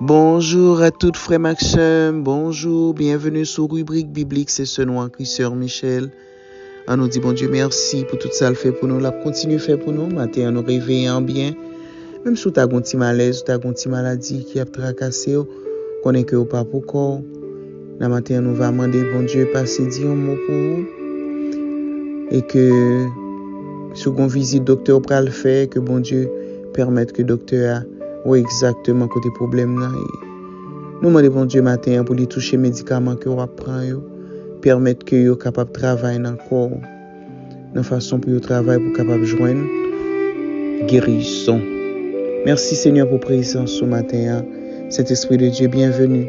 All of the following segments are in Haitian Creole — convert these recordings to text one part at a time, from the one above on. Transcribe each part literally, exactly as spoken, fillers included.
Bonjou a tout frè m ak sè m, bonjou, byenveni sou ribrik biblik, se sè nou an Kris, sè Michel. An nou di Bondye mèsi pou tout sa l fè pou nou, l ap kontinye fè pou nou. Maten an nou reveye an byen. Menm si w ta gon ti malèz, w ta gon ti maladi ki ap trakase w, konnen ke w pa pou kò w. Nan maten an nou va mande Bondye pase di yon mo pou ou. E ke si w gon vizit doktè w pral fè, ke Bondye pèmèt ke doktè a wè egzakteman kote pwoblèm nan ye. Nou mande Bondye maten an pou li touche medikaman ke w ap pran yo, pèmèt ke yo kapab travay nan kò w, nan fason pou yo travay pou kapab jwenn gerizon. Mèsi Senyè pou prezans ou maten an. Sentespri de Dye, byenveni.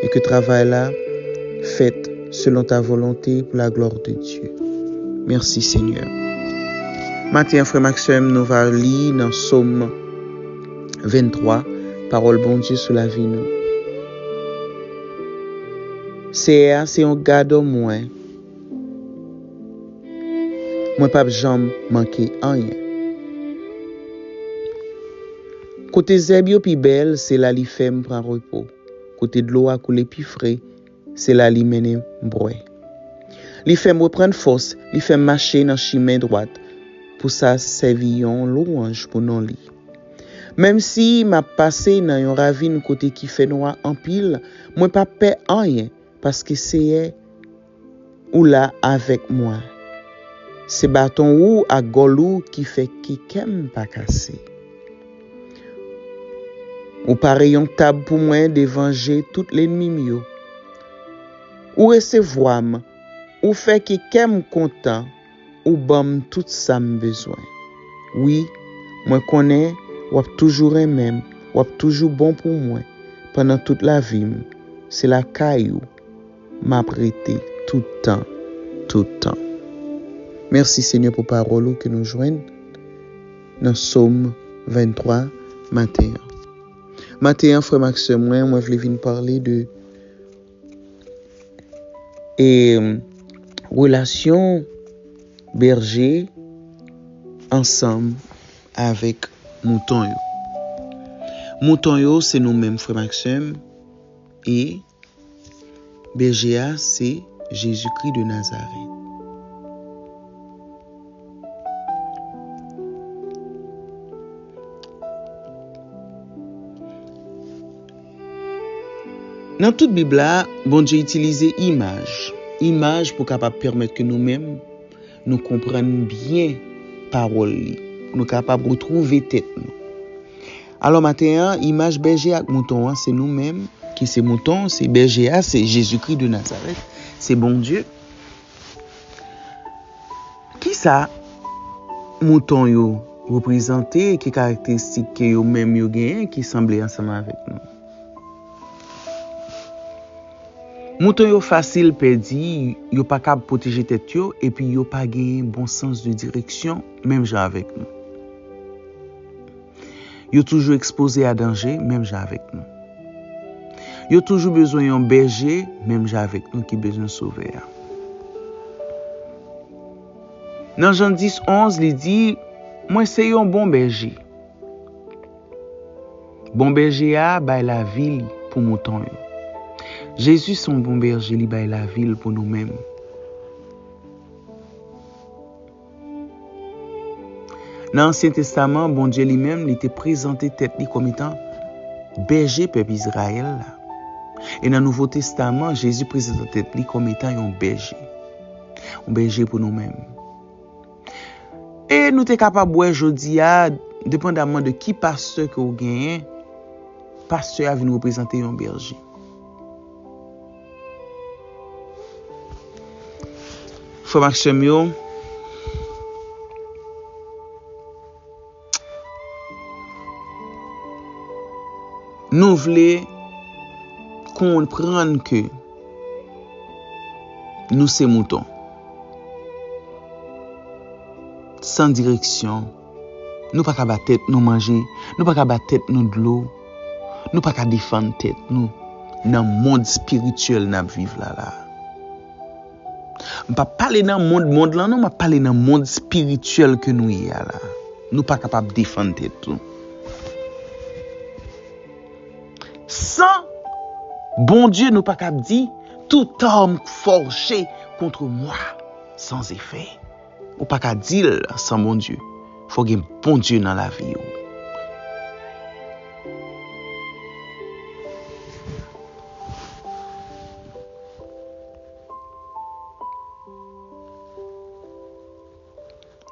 E ke travay la fèt selon ta volonte pou la glwa de Dye. Mèsi Senyè. Maten an, frè m ak sè m, nou va li nan Sòm venntwa, pawòl Bondye sou lavi nou. Seyè a se yon gadò mwen. Mwen p ap janm manke anyen. Kote zèb yo pi bèl, se la li fè m pran repo. Kote dlo a koule pi fre, se la li mennen m bwè. Li fè m reprann fòs, li fè m mache nan chimen dwat, pou sa sèvi yon lwanj pou non li. Menm si m ap pase nan yon ravin kote ki fè nwa anpil, mwen p ap pè anyen, paske Seyè, ou la avèk mwen. Se baton ou ak gòl ou ki fè ke kè m pa kase. Ou pare yon tab pou mwen devan je tout lènmi m yo. Ou resevwa m, ou fè ke kè m kontan, ou ban m tout sa m bezwen. Wi, mwen konnen w ap toujou renmen m, w ap toujou bon pou mwen pandan tout lavi m. Se lakay ou m ap rete tout tan, tout tan. Mèsi Senyè pou pawòl ou ke nou jwenn nan Sòm venntwa maten an. Maten an, frè m ak sè mwen, mwen vle vin pale de e relasyon bèje ansanm avèk mouton yo. Mouton yo se nou menm, frè m ak sè m, e bèje a se Jezikri de Nazarèt. Nan tout Bib la, Bondye itilize imaj. Imaj pou kapab pèmèt ke nou menm, nou konprann byen pawòl li, pou nou kapab retwouve tèt nou. Alò, maten an, imaj bèje ak mouton an, se nou menm ki se mouton, se bèje a, se Jezikri de Nazarèt, se Bondye. Kisa mouton yo reprezante? Ki karakteristik ke yo menm yo genyen ki sanble ansanm avèk nou? Mouton yo fasil pèdi, yo pa kab pwoteje tèt yo, epi yo pa genyen bon sans de direksyon, menm jan avèk nou. Yo toujou ekspoze a danje, menm jan avèk nou. Yo toujou bezwen yon bèje, menm jan avèk nou ki bezwen Sovè a. Nan Jan dis onz, li di, mwen se yon bon bèje. Bon bèje a bay lavi li pou mouton yo. Jezi se yon bon bèje, li bay lavi l pou nou menm. Nan Ansyen Testaman, Bondye li menm, li te prezante tèt li kòm etan bèje pèp Izrayèl la. E nan Nouvo Testaman, Jezi prezante tèt li kòm etan yon bèje. Yon bèje pou nou menm. E nou te kapab wè jodi a, depandamman de ki pastè ke w genyen, pastè a vin reprezante yon bèje. Frè m ak sè m yo, nou vle konprann ke nou se mouton san direksyon. Nou pa ka ba tèt nou manje, nou pa ka ba tèt nou dlo, nou pa ka defann tèt nou nan mond espirityèl n ap viv la la. M p ap pale nan mond mond lan non, m ap pale nan mond espirityèl ke nou ye a la. Nou pa kapab defann tèt nou. San Bondye, nou pa kab di, toute arme forgée contre moi sans effet. Ou pa ka di l san Bondye. Fò gen Bondye nan lavi w.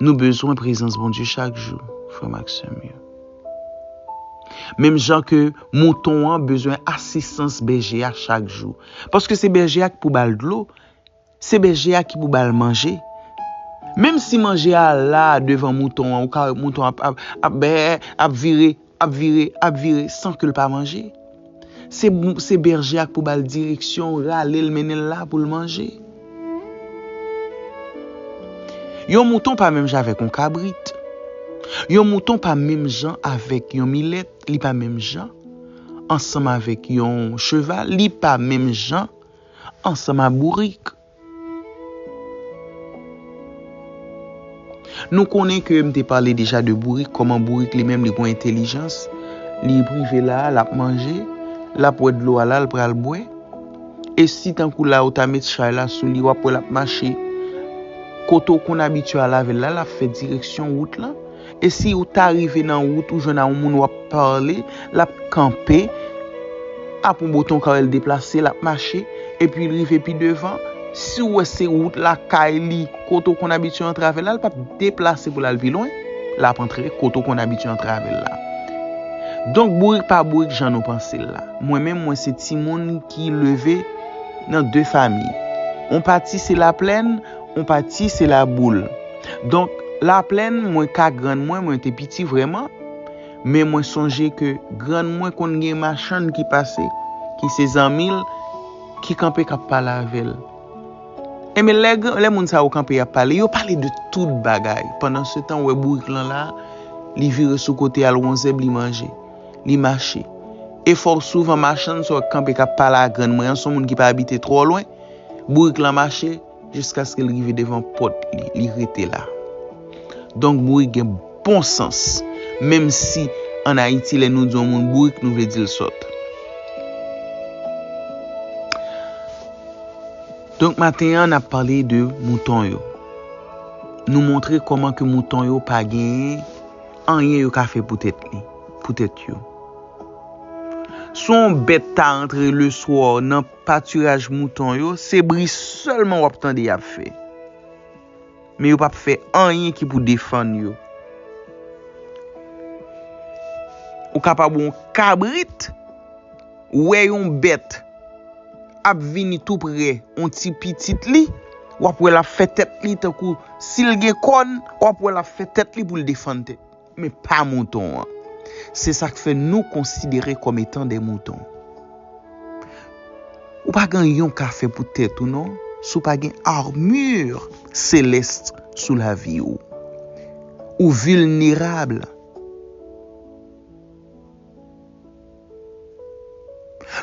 Nou bezwen prezans Bondye chak jou, frè m ak sè m yo. Menm jan ke mouton an bezwen asistans bèje a chak jou. Paske se bèje a ki pou ba l dlo, se bèje a ki pou ba l manje. Menm si manje a la devan mouton an, ou ka wè mouton ap, ap, ap bè, ap vire, ap vire, ap vire, san ke l pa manje. Se, se bèje a k pou ba l direksyon, rale l, mennen l la pou l manje. Yon mouton pa menm jan avèk yon kabrit. Yon mouton pa menm jan avèk yon milèt, li pa menm jan ansanm avèk yon cheval, li pa menm jan ansanm ak bourik. Nou konnen ke m te pale deja de bourik, kòman bourik li menm li gon entèlijans, li rive la, l ap manje, l ap wè dlo a la, l pral bwè. E si tankou la ou ta met chay la sou li, w ap wè l ap mache kote w konn abitye a lave l la, l ap fè direksyon wout lan. E si ou ta rive nan wout, ou jwenn a yon moun w ap pale, l ap kanpe, apre yon boton kawè l deplase, l ap mache, epi l rive pi devan. Si w wè se wout lakay li, kote w konn abitye antre avè l la, l p ap deplase pou l al pi lwen, l ap antre kote w konn abitye antre avè l la. Donk, bourik pa bourik jan nou panse l la. Mwen menm, mwen se timoun ki leve nan de fami. On pati se Laplèn, on pati se Laboul. Donk, Laplèn, mwen ka grann mwen, mwen te piti vrèman, men mwen sonje ke grann mwen konn gen machann ki pase, ki se zanmi l, ki kanpe k ap pale avè l. Enben, lè, lè moun sa yo kanpe y ap pale, yo pale de tout bagay. Pandansetan, ou wè bourik lan la, li vire sou kote al wè yon zèb, li manje, li mache. E fò souvan machann sa yo k kanpe k ap pale a grann mwen an, se yon moun ki pa abite twò lwen, bourik lan mache, jiskaske l rive devan pòt li, li rete la. Donk, bourik gen bon sans, menm si ann Ayiti, lè nou di yon moun bourik, nou vle di l sòt. Donk, maten an, n ap pale de mouton yo. Nou montre kòman ke mouton yo pa genyen anyen yo ka fè pou tèt li, pou tèt yo. Si yon bèt ta antre leswa nan patiraj mouton yo, se bri sèlman w ap tande y ap fè. Men yo p ap fè anyen ki pou defann yo. Ou kapab yon kabrit, wè yon bèt ap vini tou prè yon ti pitit li, w ap wè l ap fè tèt li tankou si l gen kòn, w ap wè l ap fè tèt li pou l defann tèt. Men pa mouton an. Se sa k fè nou konsidere kòm etan de mouton. Ou pa gen anyen w ka fè pou tèt ou non, si w pa gen armure céleste sou lavi w. Ou vilnerab.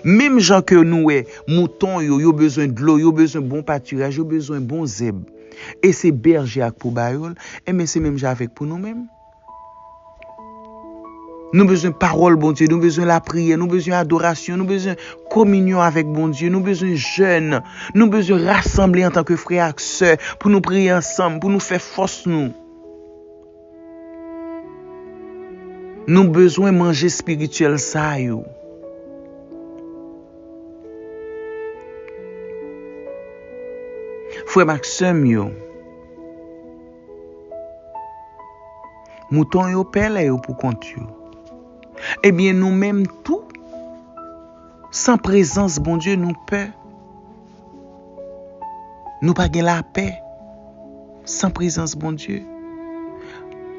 Menm jan ke nou wè mouton yo, yo bezwen dlo, yo bezwen bon patiraj, yo bezwen bon zèb. E se bèje a k pou ba yo l, enben se menm jan avèk pou nou menm. Nou bezwen pawòl Bondye, nou bezwen lapriyè, nou bezwen adorasyon, nou bezwen kominyon avèk Bondye, nou bezwen jèn, nou bezwen rasanble antanke frè ak sè pou nou priye ansanm, pou nou fè fòs nou. Nou bezwen manje espirityèl sa yo. Frè m ak sè m yo, mouton yo pè lè yo pou kont yo. Ebyen, nou menm tou, san prezans Bondye, nou pè. Nou pa gen lapè san prezans Bondye.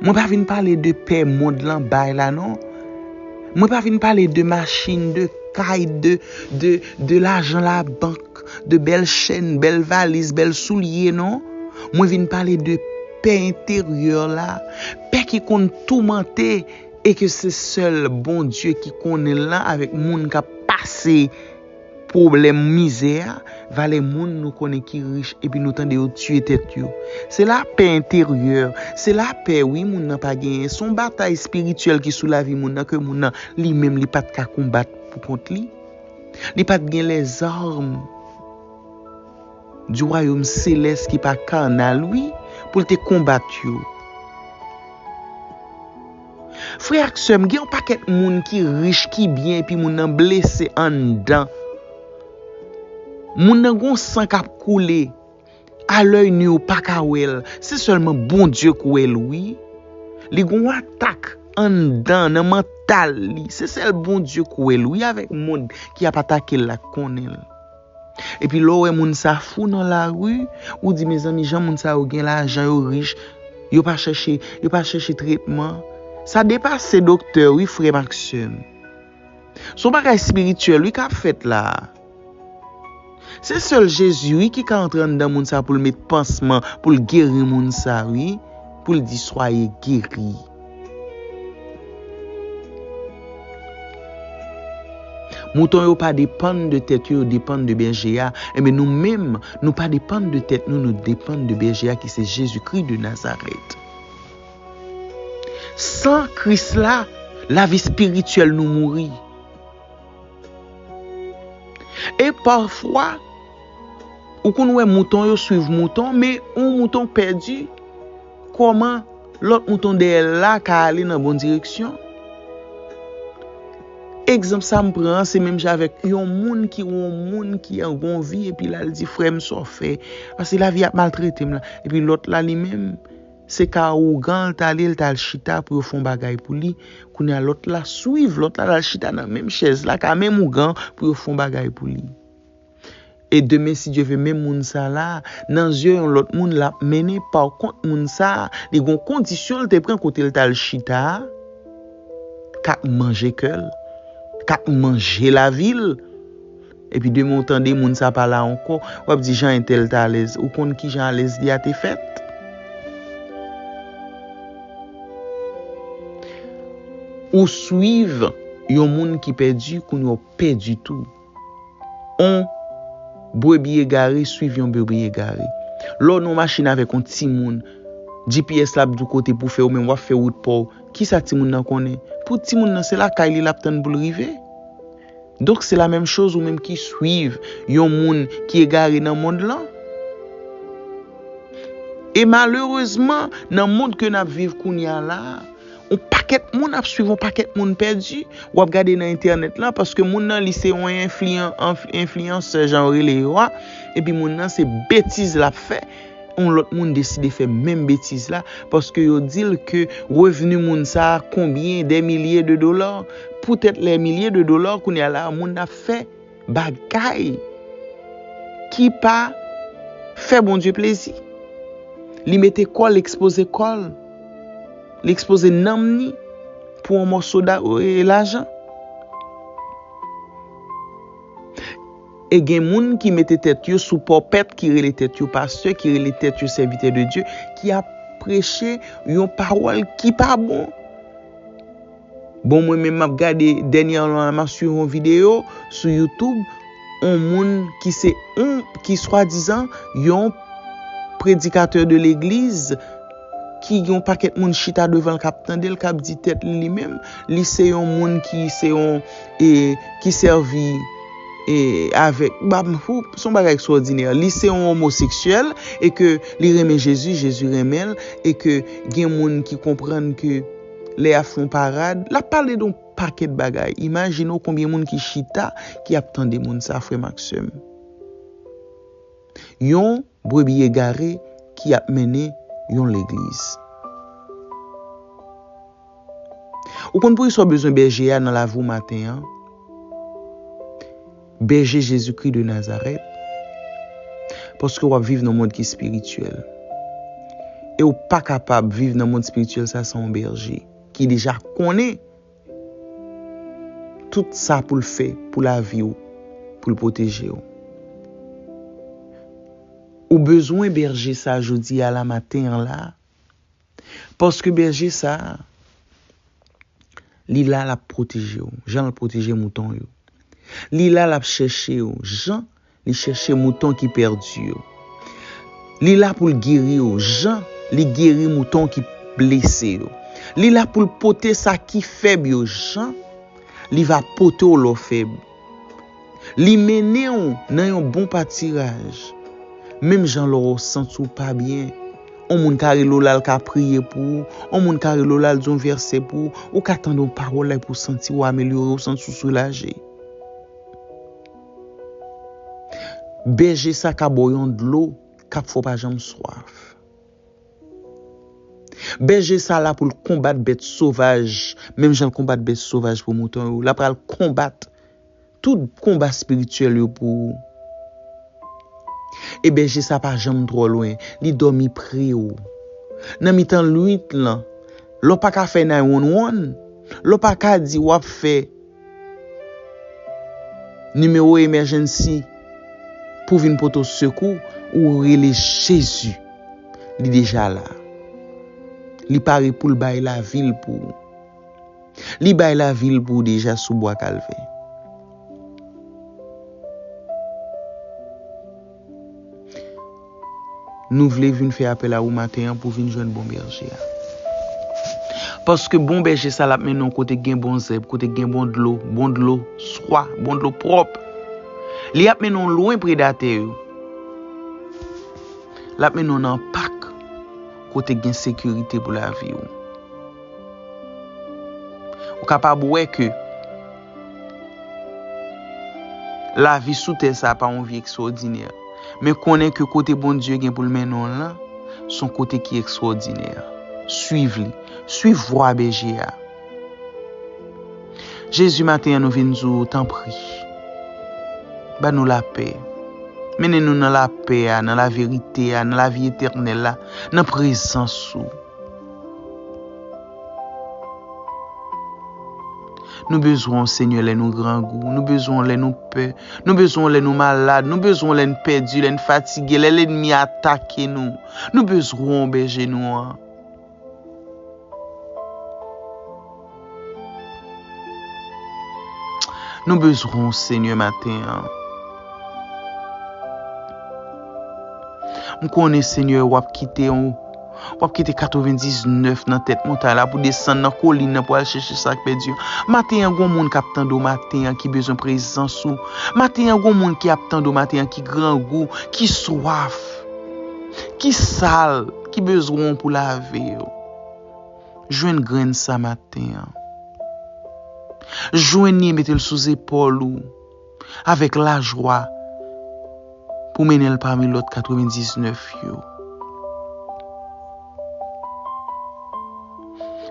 Mwen pa vin pale de pè mond lan bay la non. Mwen pa vin pale de machin, de kay, de, de, de lajan labank, de bèl chèn, bèl valiz, bèl soulye non. Mwen vin pale de pè enteryè la, pè ki konn toumante e ke se sèl Bondye ki konnen l lan avèk moun k ap pase pwoblèm mizè a, valè moun nou konnen ki rich epi nou tande yo tiye tèt yo. Se lapè enteryè, se lapè wi moun nan pa genyen. Se yon batay espirityèl ki sou lavi moun nan ke moun nan li menm li pa t ka konbat pou kont li. Li pa t gen lèzam du wayòm selès ki pa kanal, wi, pou l te konbat yo. Frè ak sè m, gen yon pakèt moun ki rich, ki byen, epi moun nan blese anndan. Moun nan gon san k ap koule. A lèy ni ou pa ka wè l. Se sèlman Bondye k wè l, wi. Li gon atak anndan, nan mantal li. Se sèl Bondye k wè l, wi, avèk mond ki ap atake l la k konnen l. Epi lè w wè moun sa fou nan lari, ou di, mezanmi, jan moun sa yo gen lajan, yo rich, yo pa chèche, yo pa chèche tretman. Sa depase doktè, wi, frè m ak sè m. Se yon bagay espirityèl, wi, k ap fèt la a. Se sèl Jezi, wi, ki ka antre anndan moun sa pou l met pansman, pou l geri moun sa, wi, pou l di, soyez guéri. Mouton yo pa depann de tèt yo, yo depann de bèje a. Enben, nou menm, nou pa depann de tèt nou, nou depann de bèje a ki se Jezikri de Nazarèt. San Kris la, lavi espirityèl nou mouri. E pafwa, ou konn wè mouton yo swiv mouton, men yon mouton pèdi, kòman lòt mouton dèyè l la ka ale nan bon direksyon? Egzanp sa m pran an, se menm jan avèk yon moun ki wè yon moun ki an gon vi, epi l al di, frè m, sa w fè? Paske lavi ap maltrete m la. Epi lòt la, li menm, se ka ougan l t ale, l t al chita pou yo fè yon bagay pou li. Kounye a, lòt la swiv, lòt la, l al chita nan menm chèz la, ka menm ougan, pou yo fè yon bagay pou li. E demen, si Dye vle, menm moun sa la, nan zye yon lòt moun, l ap mennen. Pa kont, moun sa, li gon kondisyon l te pran kote l t al chita a, k ap manje kè l, k ap manje lavi l. Epi demen w tande moun sa pa la ankò, w ap di jan entèl t alèz. Ou konn kijan alèz li a te fèt? Ou swiv yon moun ki pèdi, kounye a w pèdi tou. On brebi egare swiv yon brebi egare. Lè w nan yon machin avèk yon timoun, G P S la ap di w kote pou fè, ou menm w ap fè wout pa w. Kisa timoun nan konnen? Pou timoun nan, se lakay li l ap tann pou l rive. Donk, se la menm choz ou menm ki swiv yon moun ki egare nan mond lan. E malerezman, nan mond ke n ap viv kounye a la a, yon pakèt moun ap swiv yon pakèt moun pèdi. W ap gade nan entènèt lan, paske moun nan, li se yon enfliyan-, anf-, enfliyansè, jan yo rele yo a, epi moun nan se betiz l ap fè. Yon lòt moun deside fè menm betiz la, paske yo di l ke revni moun sa a konbyen, dè milye de dola. Poutèt lè milye de dola, kounye a la a, moun nan ap fè bagay ki pa fè Bondye plezi. Li mete kò l, ekspoze kò l, li ekspoze nanm ni pou yon mòso da-, e, lajan. E gen moun ki mete tèt yo sou pòpèt, ki rele tèt yo pastè, ki rele tèt yo sèvitè de Dye, ki ap preche yon pawòl ki pa bon. Bon, mwen menm, m ap gade, dènyèman, m ap swiv yon videyo sou YouTube, yon moun ki se yon, ki swadizan yon predikatè de legliz, ki gen yon pakèt moun chita devan l k ap tande l, k ap di tèt li, li menm, li se yon moun ki se yon, e, ki sèvi, e, avèk, ba, m, hou, se yon bagay ekstwòdinè. Li se yon omoseksyèl e ke li renmen Jezi, Jezi renmen l, e ke gen moun ki konprann ke lè y ap fè yon parad, l ap pale de yon pakèt bagay. Imajine w konbyen moun ki chita, ki ap tande moun sa, frè m ak sè m. Yon brebi egare ki ap mennen yon legliz. Ou konn poukisa w bezwen bèje a nan lavi w maten an? Bèje Jezikri de Nazarèt. Paske w ap viv nan mond ki espirityèl. E w pa kapab viv nan mond espirityèl sa san yon bèje ki deja konnen tout sa pou l fè pou lavi w, pou l pwoteje w. Ou bezwen bèje sa jodi a la maten an la, paske bèje sa, li la, l ap pwoteje w, jan l pwoteje mouton yo. Li la, l ap chèche w, jan li chèche mouton ki pèdi yo. Li la pou l geri w, jan li geri mouton ki blese yo. Li la pou l pote sa ki fèb yo, jan Li va pote w lè w fèb. Li mennen w nan yon bon patiraj. Menm jan lè w santi w pa byen, yon moun ka rele w l al ka priye pou ou, yon moun ka rele w l al di yon vèsè pou ou, ou ka tande yon pawòl la epi w santi w amelyore, w santi w soulaje. Bèje sa ka ba w yon dlo k ap fè w pa janm swaf. Bèje sa la pou l konbat bèt sovaj, menm jan l konbat bèt sovaj pou mouton yo. L ap pral konbat tout konba espirityèl yo pou ou. E bèje sa pa janm twò lwen, li dòmi pre w. Nan mitan lwit lan, lè w pa ka fè nine one one, lè w pa ka di w ap fè nimewo emergency pou vin pote w sekou, ou rele Jezi. Li deja la. Li pare pou l bay lavi l pou ou. Li bay lavi l pou ou deja sou bwa Kalvè. Nou vle vin fè apèl a ou maten an pou vin jwenn bon bèje a. Paske bon bèje sa l ap mennen w kote k gen bon zèb, kote k gen bon dlo, bon dlo swa, bon dlo pwòp. Li ap mennen w lwen predatè yo. L ap mennen w nan pak kote k gen sekirite pou lavi w. Ou kapab wè ke lavi sou tè sa a pa yon vi ekstwòdinè. Men konnen ke kote Bondye gen pou l mennen w lan, se yon kote ki ekstwòdinè. Swiv li. Swiv vwa bèje a. Jezi, maten an, nou vin di w, tanpri, ba nou lapè. Mennen nou nan lapè a, nan laverite a, nan lavi etènèl la, nan prezans ou. Nou bezwen w, Senyè, lè nou grangou. Nou bezwen w lè nou pè. Nou bezwen w lè nou malad. Nou bezwen w lè n pèdi, lè n fatige, lè lènmi atake nou. Nou bezwen w, bèje nou an. Nou bezwen w, Senyè, maten an. M konnen, Senyè, w ap kite yon W ap kite katrevendiznèf nan tèt montay la pou desann nan kolin nan pou al chèche sa k pèdi yo. Maten an, gon moun k ap tande w maten an ki bezwen prezans ou. Maten an, gon moun ki ap tande w maten an ki grangou, ki swaf, ki sal, ki bezwen w pou lave yo. Jwenn grenn sa maten an. Jwenn li e mete l sou zepòl ou avèk lajwa pou mennen l pami lòt katrevendiznèf yo.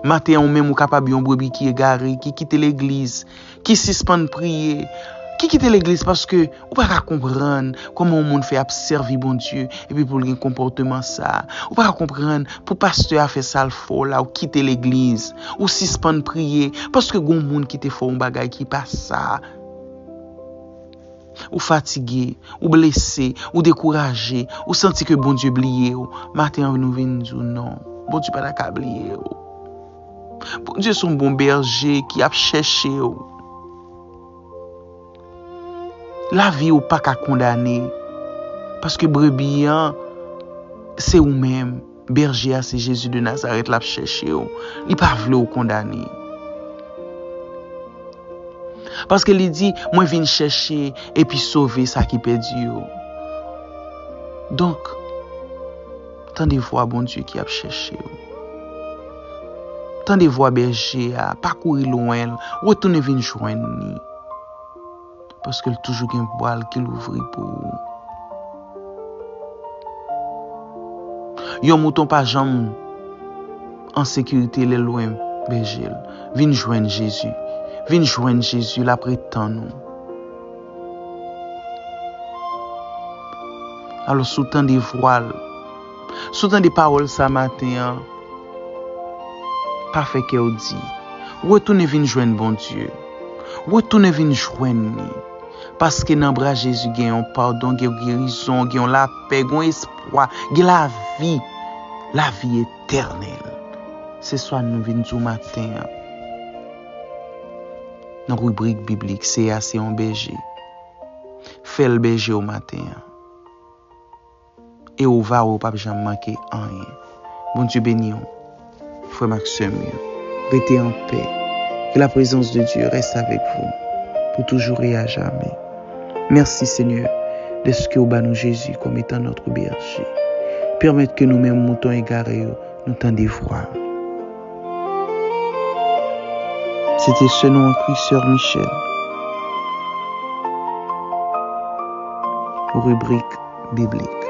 Maten an, ou menm, ou kapab yon brebi ki egare, ki kite legliz, ki sispann priye, ki kite legliz paske ou pa ka konprann kòman yon moun fè ap sèvi Bondye epi pou l gen konpòteman sa a. Ou pa ka konprann pou pastè a fè sa l fè w la, ou kite legliz, ou sispann priye paske gon moun ki te fè w yon bagay ki pa sa. Ou fatige, ou blese, ou dekouraje, ou santi ke Bondye bliye w. Maten an, nou vin di w non, Bondye pa ta ka bliye w. Bondye se yon bon bèje ki ap chèche w. Lavi w pa ka kondane, paske brebi an se ou menm. Bèje a se Jezi de Nazarèt, l ap chèche w. Li pa vle w kondane. Paske li di, mwen vin chèche epi sove sa ki pèdi yo. Donk, tande vwa Bondye ki ap chèche w. Tande vwa bèje a, pa kouri lwen l, retounen vin jwenn li. Paske l toujou gen bwa l ki louvri pou ou. Yon mouton pa janm an sekirite lè l lwen bèje l. Vin jwenn Jezi. Vin jwenn Jezi, l ap ret tann ou. Alò, si w tande vwa l, si w tande pawòl sa maten an, pa fè kè w di. Retounen vin jwenn Bondye. Retounen vin jwenn li. Paske nan bra Jezi gen yon padon, gen yon gerizon, gen yon lapè, gen yon espwa, gen lavi, lavi etènèl. Se sa nou vin di w maten an. Nan ribrik biblik, Seyè a se yon bèje. Fè l bèje w maten an. E ou va wè ou p ap janm manke anyen. Bondye beni w, frè m ak sè m yo. Rete anpè. Que la présence de Dieu reste avec vous pour toujours et à jamais. Merci Seigneur, dèske ou ba nou Jezi kòm etan notre berger. Pèmèt ke nou menm mouton egare yo, nou tande vwa. C'était ce nom écrit Sœur Michel. Rubrique biblique.